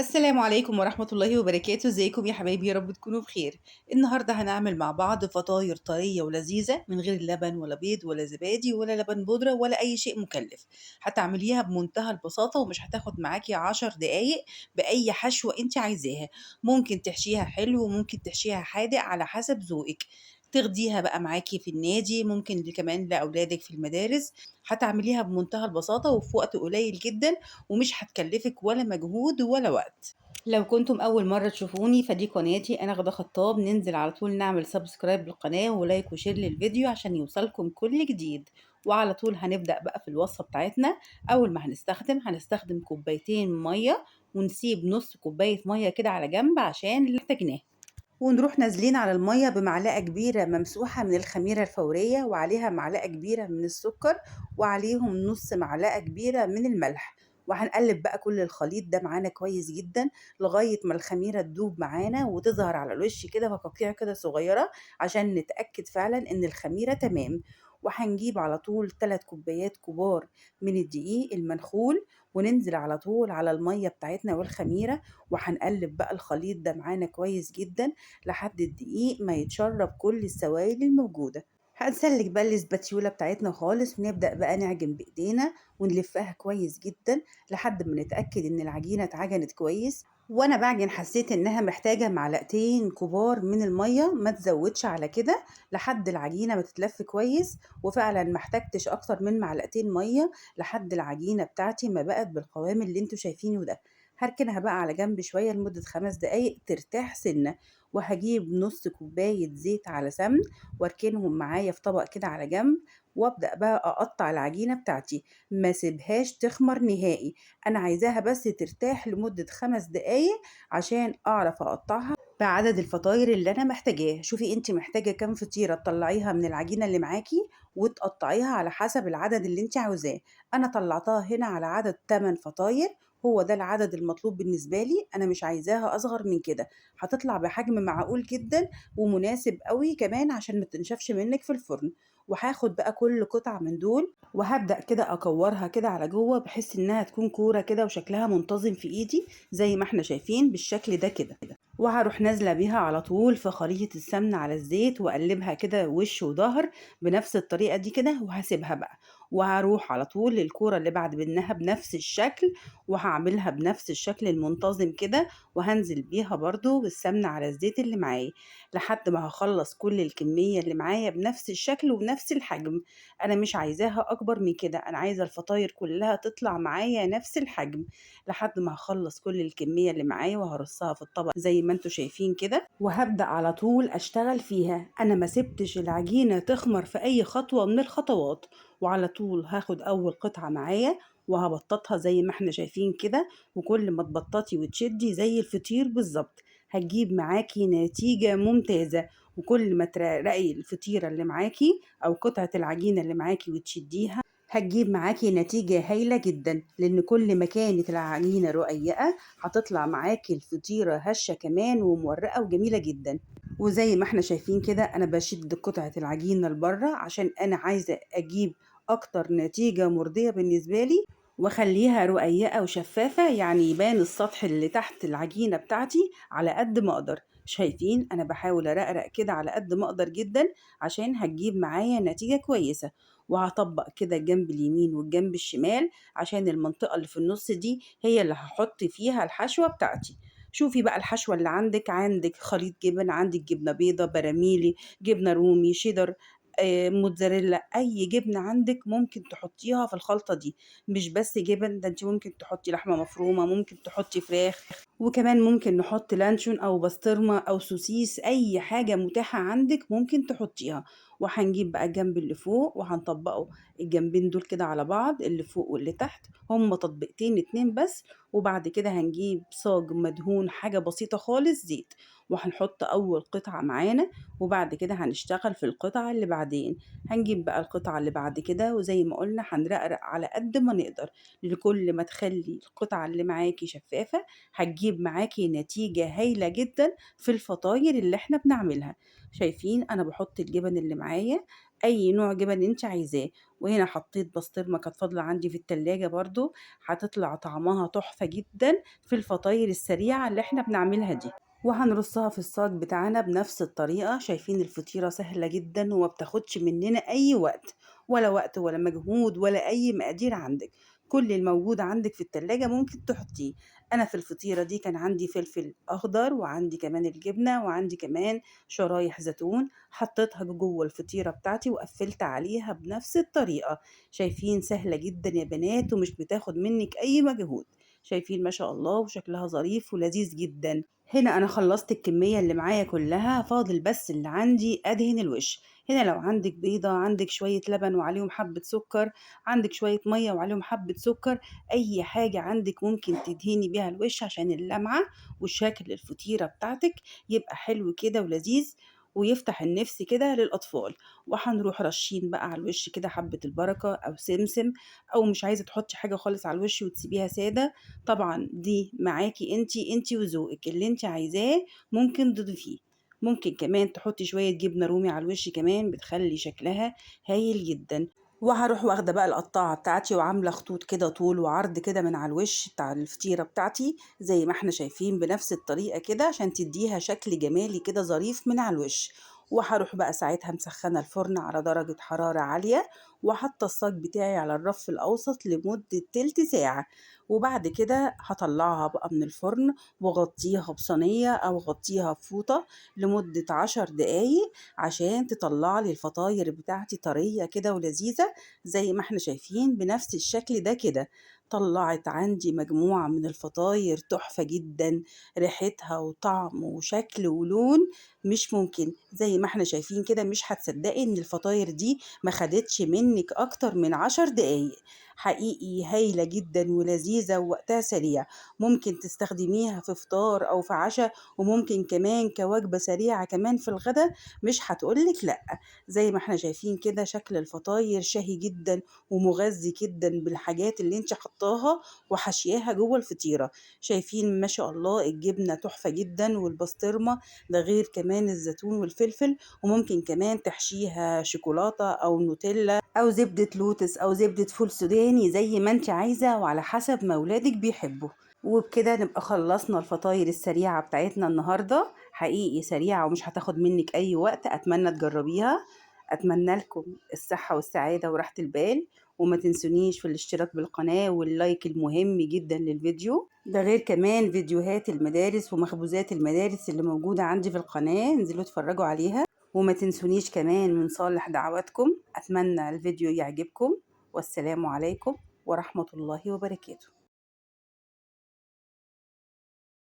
السلام عليكم ورحمة الله وبركاته. ازيكم يا حبايبي؟ يا رب تكونوا بخير. النهاردة هنعمل مع بعض فطاير طرية ولذيذة من غير لبن ولا بيض ولا زبادي ولا لبن بودرة ولا أي شيء مكلف. هتعمليها بمنتهى البساطة ومش هتاخد معاكي 10 دقايق بأي حشوة انت عايزاها. ممكن تحشيها حلو وممكن تحشيها حادق على حسب ذوقك. تاخديها بقى معاكي في النادي، ممكن كمان لأولادك في المدارس. هتعمليها بمنتهى البساطة وفي وقت قليل جدا ومش هتكلفك ولا مجهود ولا وقت. لو كنتم أول مرة تشوفوني فدي قناتي، أنا غادة خطاب. ننزل على طول نعمل subscribe للقناة و like و share للفيديو عشان يوصلكم كل جديد. وعلى طول هنبدأ بقى في الوصفة بتاعتنا. أول ما هنستخدم كوبايتين مية ونسيب نص كوباية مية كده على جنب عشان اللي احتاجناه. ونروح نازلين على المية بمعلقة كبيرة ممسوحة من الخميرة الفورية، وعليها معلقة كبيرة من السكر، وعليهم نص معلقة كبيرة من الملح. وهنقلب بقى كل الخليط ده معانا كويس جدا لغاية ما الخميرة تدوب معانا وتظهر على الوش كده فقاقيع كده صغيرة عشان نتأكد فعلا ان الخميرة تمام. وهنجيب على طول 3 كوبايات كبار من الدقيق المنخول وننزل على طول على المية بتاعتنا والخميرة، وهنقلب بقى الخليط ده معانا كويس جدا لحد الدقيق ما يتشرب كل السوائل الموجودة. هنسلك بقى الاسباتيولا بتاعتنا خالص ونبدأ بقى نعجن بإيدينا ونلفها كويس جدا لحد ما نتأكد إن العجينة اتعجنت كويس. وأنا بعجن حسيت إنها محتاجة معلقتين كبار من المية، ما تزودش على كده لحد العجينة ما تتلف كويس. وفعلا ما احتاجتش أكتر من معلقتين مية لحد العجينة بتاعتي ما بقت بالقوام اللي انتوا شايفينه ده. هركنها بقى على جنب شوية لمدة 5 دقايق ترتاح سنة. وهجيب نص كوباية زيت على سمن واركنهم معايا في طبق كده على جنب، وابدأ بقى اقطع العجينة بتاعتي. ما سيبهاش تخمر نهائي، انا عايزاها بس ترتاح لمدة 5 دقايق عشان اعرف اقطعها بعدد الفطاير اللي انا محتاجاه. شوفي انت محتاجة كام فطيرة تطلعيها من العجينة اللي معاكي وتقطعيها على حسب العدد اللي انت عاوزاه. انا طلعتها هنا على عدد 8 فطاير، هو ده العدد المطلوب بالنسبة لي، أنا مش عايزاها أصغر من كده. هتطلع بحجم معقول جدا ومناسب قوي كمان عشان ما تنشفش منك في الفرن. وهاخد بقى كل قطعة من دول وهبدأ كده أكورها كده على جوه بحيث إنها تكون كورة كده وشكلها منتظم في إيدي زي ما احنا شايفين بالشكل ده كده. وهروح نازلة بيها على طول في خليط السمنة على الزيت وأقلبها كده وش وظهر بنفس الطريقة دي كده، وهسيبها بقى. وهروح على طول للكورة اللي بعد منها بنفس الشكل، وهعملها بنفس الشكل المنتظم كده، وهنزل بيها برضو بالسمنة على الزيت اللي معايا لحد ما هخلص كل الكمية اللي معايا بنفس الشكل وبنفس الحجم. أنا مش عايزاها أكبر من كده، أنا عايزة الفطاير كلها تطلع معايا نفس الحجم لحد ما هخلص كل الكمية اللي معايا، وهرصها في الطبق زي ما انتوا شايفين كده. وهبدأ على طول أشتغل فيها. أنا ما سبتش العجينة تخمر في أي خطوة من الخطوات، وعلى طول هاخد أول قطعة معايا وهبططها زي ما احنا شايفين كده. وكل ما تبططي وتشدي زي الفطير بالظبط هتجيب معاكي نتيجة ممتازة. وكل ما ترقي الفطيرة اللي معاكي أو قطعة العجينة اللي معاكي وتشديها هتجيب معاكي نتيجة هايلة جدا، لأن كل ما كانت العجينة رقيقة هتطلع معاكي الفطيرة هشة كمان ومورقة وجميلة جدا. وزي ما احنا شايفين كده أنا بشد قطعة العجينة لبره عشان أنا عايزة أجيب أكتر نتيجة مرضية بالنسبة لي، واخليها رقيقة وشفافة، يعني يبان السطح اللي تحت العجينة بتاعتي على قد ما اقدر. شايفين انا بحاول ارقرق كده على قد ما اقدر جدا عشان هتجيب معايا نتيجة كويسة. وهطبق كده الجنب اليمين والجنب الشمال عشان المنطقة اللي في النص دي هي اللي هحط فيها الحشوة بتاعتي. شوفي بقى الحشوة اللي عندك، عندك خليط جبن، عندك جبنة بيضة، براميلي، جبنة رومي، شيدر، موتزاريلا، اي جبنة عندك ممكن تحطيها في الخلطة دي. مش بس جبن، ده انت ممكن تحطي لحمة مفرومة، ممكن تحطي فراخ، وكمان ممكن نحط لانشون او بسطرمة او سوسيس، اي حاجة متاحة عندك ممكن تحطيها. وهنجيب بقى الجنب اللي فوق وهنطبقه الجنبين دول كده على بعض، اللي فوق واللي تحت، هم تطبيقتين 2 بس. وبعد كده هنجيب صاج مدهون حاجة بسيطة خالص زيت، وهنحط اول قطعة معانا، وبعد كده هنشتغل في القطعة اللي بعدين. هنجيب بقى القطعة اللي بعد كده، وزي ما قلنا هنرقرق على قد ما نقدر. لكل ما تخلي القطعة اللي معاكي شفافة هتجيب معاكي نتيجة هايلة جدا في الفطاير اللي احنا بنعملها. شايفين انا بحط الجبن اللي معايا أي نوع جبن أنتِ عايزاه. وهنا حطيت بسطرمة كانت فاضلة عندي في التلاجة برضه، هتطلع طعمها تحفة جدًا في الفطاير السريعة اللي إحنا بنعملها دي. وهنرصها في الصاج بتاعنا بنفس الطريقة. شايفين الفطيرة سهلة جدا وما بتاخدش مننا أي وقت، ولا وقت ولا مجهود ولا أي مقادير عندك، كل الموجود عندك في التلاجة ممكن تحطيه. أنا في الفطيرة دي كان عندي فلفل أخضر، وعندي كمان الجبنة، وعندي كمان شرايح زيتون، حطيتها جوه الفطيرة بتاعتي وقفلت عليها بنفس الطريقة. شايفين سهلة جدا يا بنات ومش بتاخد منك أي مجهود. شايفين ما شاء الله وشكلها ظريف ولذيذ جدا. هنا أنا خلصت الكمية اللي معايا كلها، فاضل بس اللي عندي أدهن الوش. هنا لو عندك بيضة، عندك شوية لبن وعليهم حبة سكر، عندك شوية مية وعليهم حبة سكر، أي حاجة عندك ممكن تدهني بيها الوش عشان اللمعة وشكل الفطيرة بتاعتك يبقى حلو كده ولذيذ ويفتح النفس كده للأطفال. وهنروح رشين بقى على الوش كده حبة البركة أو سمسم، أو مش عايزة تحطي حاجة خالص على الوش وتسيبيها سادة، طبعا دي معاكي انتي وذوقك، اللي انتي عايزاه ممكن تضيفيه. ممكن كمان تحطي شوية جبنة رومي على الوش كمان، بتخلي شكلها هايل جدا. وهروح واخدة بقى القطاعة بتاعتي وعاملة خطوط كده طول وعرض كده من على الوش بتاع الفطيرة بتاعتي زي ما احنا شايفين بنفس الطريقة كده، عشان تديها شكل جمالي كده ظريف من على الوش. وهروح بقى ساعتها مسخنة الفرن على درجة حرارة عالية، وحاطة الصاج بتاعي على الرف الأوسط لمدة تلت ساعة. وبعد كده هطلعها بقى من الفرن وغطيها بصينية أو غطيها بفوطة لمدة 10 دقايق عشان تطلع لي الفطاير بتاعتي طرية كده ولذيذة زي ما احنا شايفين بنفس الشكل ده كده. طلعت عندي مجموعة من الفطاير تحفة جدا، ريحتها وطعم وشكل ولون مش ممكن زي ما احنا شايفين كده. مش هتصدقي ان الفطاير دي ما خدتش منك اكتر من 10 دقايق. حقيقي هايلة جدا ولذيذة ووقتها سريع، ممكن تستخدميها في فطار او في عشاء، وممكن كمان كوجبة سريعة كمان في الغداء، مش هتقولك لا. زي ما احنا شايفين كده شكل الفطاير شهي جدا ومغذي جدا بالحاجات اللي انت حطاها وحشياها جوه الفطيرة. شايفين ما شاء الله الجبنة تحفة جدا والبسطرمة، ده غير كمان الزيتون والفلفل، وممكن كمان تحشيها شوكولاتة أو نوتيلا أو زبدة لوتس أو زبدة فول سوداني زي ما انت عايزة وعلى حسب ما ولادك بيحبوا. وبكده نبقى خلصنا الفطاير السريعة بتاعتنا النهاردة، حقيقي سريعة ومش هتاخد منك أي وقت. أتمنى تجربيها. أتمنى لكم الصحة والسعادة وراحة البال، وما تنسونيش في الاشتراك بالقناة واللايك المهم جدا للفيديو ده، غير كمان فيديوهات المدارس ومخبوزات المدارس اللي موجودة عندي في القناة، انزلوا اتفرجوا عليها. وما تنسونيش كمان من صالح دعواتكم. أتمنى الفيديو يعجبكم، والسلام عليكم ورحمة الله وبركاته.